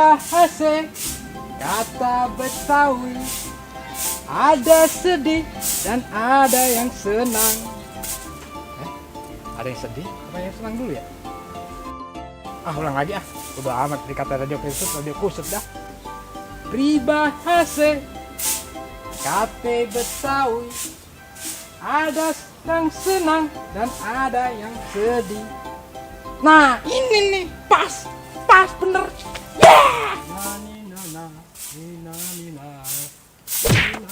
Pribahasa kata Betawi, ada sedih dan ada yang senang. Ada yang sedih, apa yang senang dulu ya? Ulang lagi udah amat dikata radio kusut dah. Pribahasa kata Betawi, ada yang senang dan ada yang sedih. Nah ini nih pas bener. Yeah!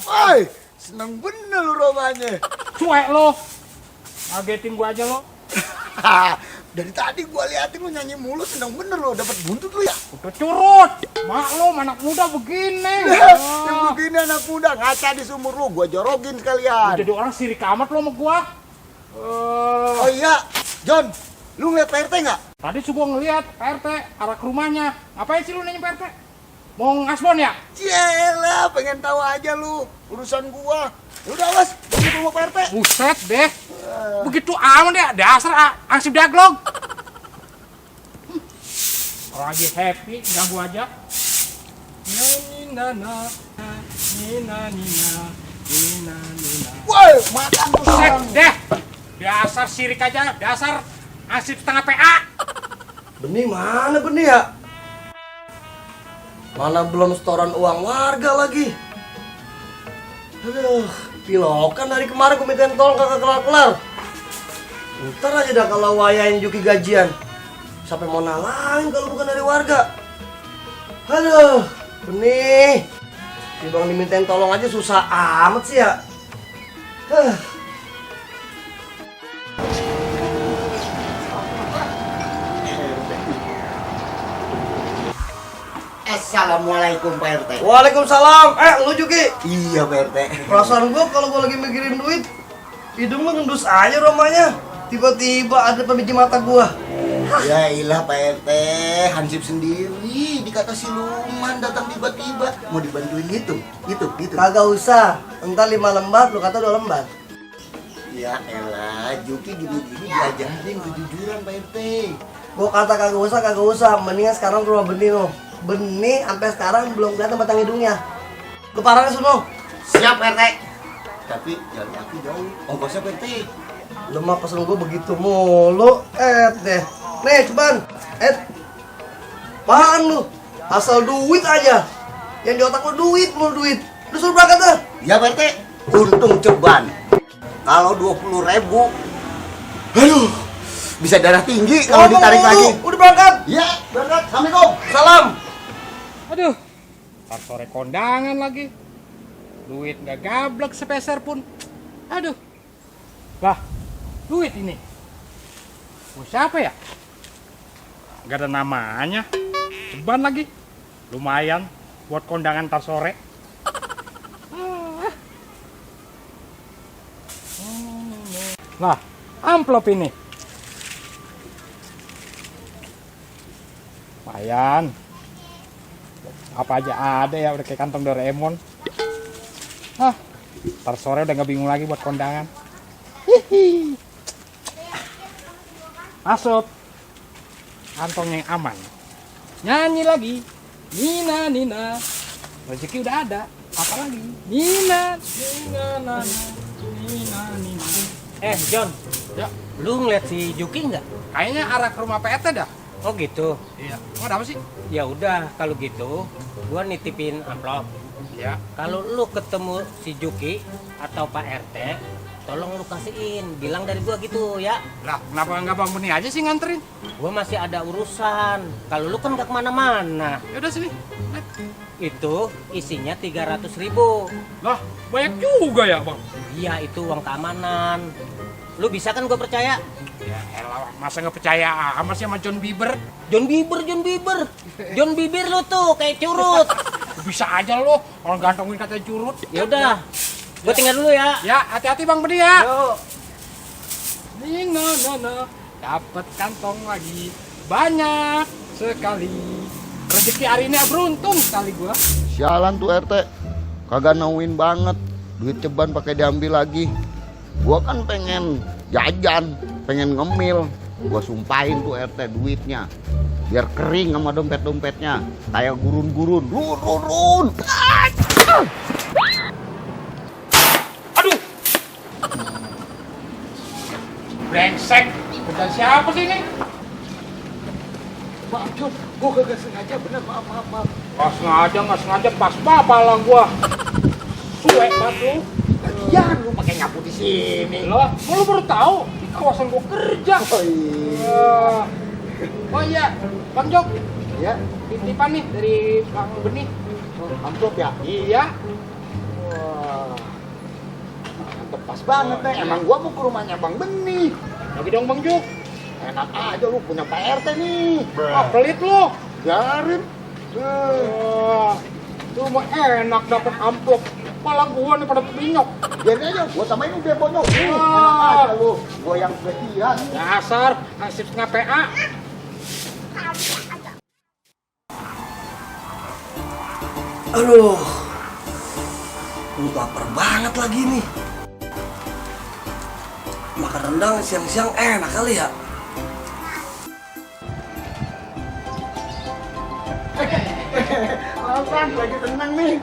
Woi, seneng bener lu romanya. Cuek lo, ngagetin gua aja lo. Dari tadi gua liatin lu nyanyi mulu, seneng bener lo, dapat buntut lu ya. Udah curut, mak lo anak muda begini. Yang begini anak muda ngaca di sumur lu, gua jorogin sekalian. Jadi orang sirik amat lo sama gua. Oh iya, John, lu ngeliat Pak RT nggak? Tadi sih gua ngeliat Pak RT arah ke rumahnya. Ngapain sih lu nanya Pak RT? Mau ngasbon ya? Yelah, pengen tahu aja lu urusan gua. Udah awas, gua ke rumah Pak RT. Buset deh, begitu amat ya, dasar ansip daglog. Orang lagi happy, ganggu aja. Nina, nina. Woi, makan lu Buset sekarang. deh, dasar sirik aja, dasar ansip setengah PA. Benih mana benih ya? Mana belum setoran uang warga lagi. Aduh, pilokan dari kemarin gue mintain tolong kagak kelar-kelar. Ntar aja dah kalau wayain Juki gajian. Sampai mau nalangin kalau bukan dari warga. Aduh, benih. Bang dimintain tolong aja susah amat sih ya. Assalamualaikum Pak RT. Waalaikumsalam. Lu Juki. Iya Pak RT. Perasaan gua kalau gua lagi mikirin duit, hidung gua ngendus aja romanya. Tiba-tiba ada pemijit mata gua. Ya ilah Pak RT, Hansip sendiri dikata siluman datang tiba-tiba. Mau dibantuin gitu. Kagak usah. Entar 5 lembar, lu kata 2 lembar. Ya elah, Juki gini-gini diajarin kejujuran Pak RT. Gua kata kagak usah. Mendingan sekarang ke rumah Benih lo. Benih sampai sekarang belum kelihatan batang hidungnya. Lu parahnya sono. Siap Pak RT. Tapi jalan kaki jauh. Ongkosnya Pak RT. Lu mah pesen gua begitu mulu. Deh. Nih, Ceban. Apaan lu? Asal duit aja. Yang di otak lu duit, mulu duit. Lu suruh berangkat dah. Ya Pak RT. Untung ceban. Kalau 20.000, aduh, bisa darah tinggi kalau ditarik lagi. Udah berangkat. Ya, berangkat. Assalamualaikum. Salam. Aduh, ntar sore kondangan lagi. Duit gak gablek sepeser pun. Aduh. Lah, duit ini. Siapa ya? Gak ada namanya. Ceban lagi. Lumayan buat kondangan ntar sore. Lah, amplop ini. Lumayan. Apa aja ada ya, udah kayak kantong Doraemon. Ntar sore udah gak bingung lagi buat kondangan. Hihi. Masuk. Kantong yang aman. Nyanyi lagi. Nina. Rezeki udah ada. Apa lagi? Nina. John, Ya, lu ngeliat si Juki nggak? kayaknya arah ke rumah PT dah. Oh gitu. Iya. Mau ada apa sih? Ya udah, kalau gitu, gua nitipin amplop. Ya. Kalau lu ketemu si Juki atau Pak RT, tolong lu kasihin, bilang dari gua gitu ya. Lah, kenapa nggak Bang Beni aja sih nganterin? Gua masih ada urusan. Kalau lu kan nggak kemana-mana. Ya udah sini. Naik. Itu isinya 300.000. Lah, banyak juga ya, Bang. Iya, itu uang keamanan. Lu bisa kan gua percaya? Ya elah, masa nggak percaya amat sih sama John Bieber? John Bieber lu tuh kayak curut. Bisa aja lo, orang gantongin kata curut. Ya udah, gua tinggal dulu ya. Ya, hati-hati Bang Beni ya. Yuk. Nina, dapat kantong lagi banyak sekali. Rezeki hari ini beruntung sekali gua. Sialan tuh RT. Kagak nauin banget. Duit ceban pakai diambil lagi. Gua kan pengen jajan, pengen ngemil. Gua sumpahin tuh RT duitnya. biar kering sama dompet-dompetnya. Kayak gurun-gurun. Run. Aduh. Brengsek. Bukan siapa sih ini? Maaf John, gue kagak sengaja, bener, maaf. Nggak sengaja pas pala gua. Suwe banget lu. Lagian lu pakai nyapu di sini. Loh, lu baru tahu di kawasan gua kerja. Oh iya. Oh iya, Bang Jok. Ya, Titipan nih dari Bang Benih. amplop ya. Iya. Wah, mantep, pas banget nih. Emang gua mau ke rumahnya Bang Benih. Lagi dong Bang Jok. Enak aja lu punya Pak RT nih. Ah, pelit lu. Biarin. Wah, lu mau enak dapet amplop. Kepala gua nih pada pinyok. Biarin aja, gua tambahin udah bonyok. Wah. Enak aja lu. Gua yang sekian. Dasar, nasib nggak PA. Aduh, lu lapar banget lagi nih. Makan rendang siang-siang enak kali ya. Lapan, lagi tenang nih.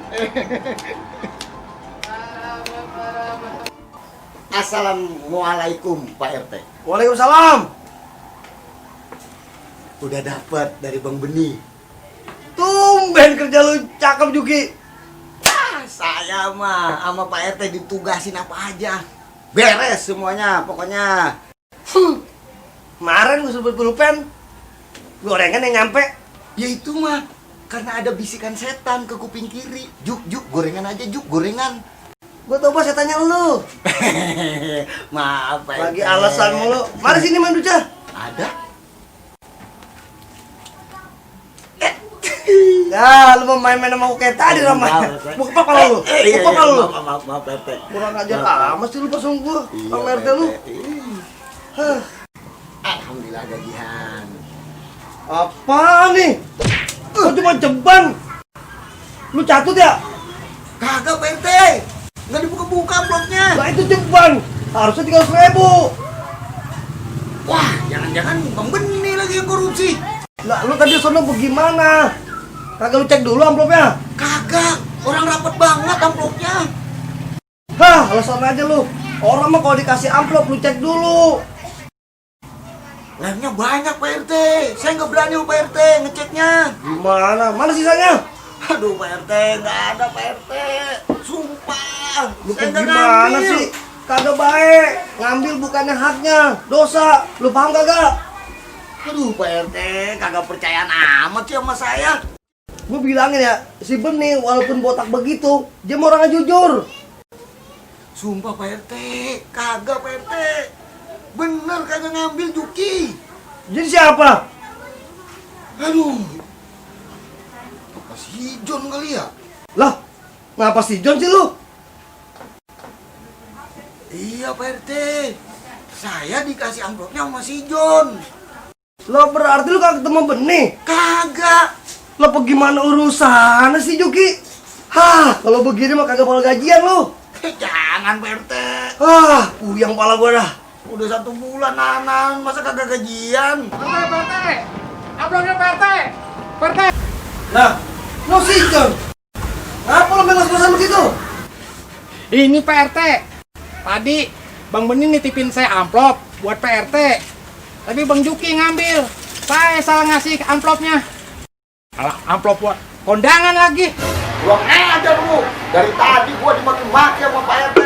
Assalamualaikum Pak RT. Waalaikumsalam. Udah dapat dari Bang Benih. Tumben kerja lu cakep Juki. Saya mah sama Pak RT ditugasin apa aja. Beres semuanya pokoknya. Kemarin gue sebut pulpen, gorengan yang nyampe. Ya itu mah karena ada bisikan setan ke kuping kiri. Juk, gorengan aja, Juk, gorengan. Gue tau pas saya tanya lu. Maaf Pak RT. Lagi alasan mulu. Mari sini Manduca. Ada? Ya, lu mau main-main sama kayak tadi ramai. Mau kepak kalau lu. Iya, Kepak kalau lu. maaf RT. Kurang ajar amat sih lu pasang gua. Sama RT lu. Hah. Alhamdulillah gajian. Apa nih? Kok cuma ceban? Lu catut ya? Kagak Pak RT. Nggak dibuka-buka amplopnya. Lah itu ceban. Harusnya 300.000. Wah, jangan-jangan Bang Benih lagi yang korupsi. Lah lu tadi sono bagaimana? Kagak lu cek dulu amplopnya? Kagak, orang rapet banget amplopnya. Hah, alasan aja lu. Orang mah kalau dikasih amplop lu cek dulu. Lemnya banyak Pak RT. Saya nggak berani Pak RT ngeceknya. Gimana? Mana sisanya? Aduh Pak RT, nggak ada Pak RT. Sumpah. Lu Saya nggak gimana ngambil. sih? Kagak baik. Ngambil bukannya haknya. Dosa. Lu paham kagak? Aduh Pak RT, kagak percayaan amat sih sama saya. Gue bilangin ya, si Bening walaupun botak begitu, dia mau orangnya jujur. Sumpah Pak RT, kagak Pak RT. Bener kagak ngambil Juki. Jadi siapa? Aduh. Apa si John kali ya? Lah, ngapa si John sih lu? Iya Pak RT. Saya dikasih amplopnya sama si John. Lo berarti lu kagak ketemu Bening? Kagak. Lo gimana urusannya sih Juki? Hah, kalau begini mah kagak bakal gajian lu. Jangan Pak RT. Puyang pala gua dah. Udah 1 bulan nanan, masa kagak gajian? PT. Amplopnya PT. PT. Nah, lo si John. Ngapa lo melas-melasan begitu? Ini PRT. Tadi Bang Benih nitipin saya amplop buat PRT. Tapi Bang Juki ngambil. Saya salah ngasih amplopnya. Alah, amplop buat kondangan lagi. Kurang ajar lu. Dari tadi gua dimaki-maki sama Pak RT.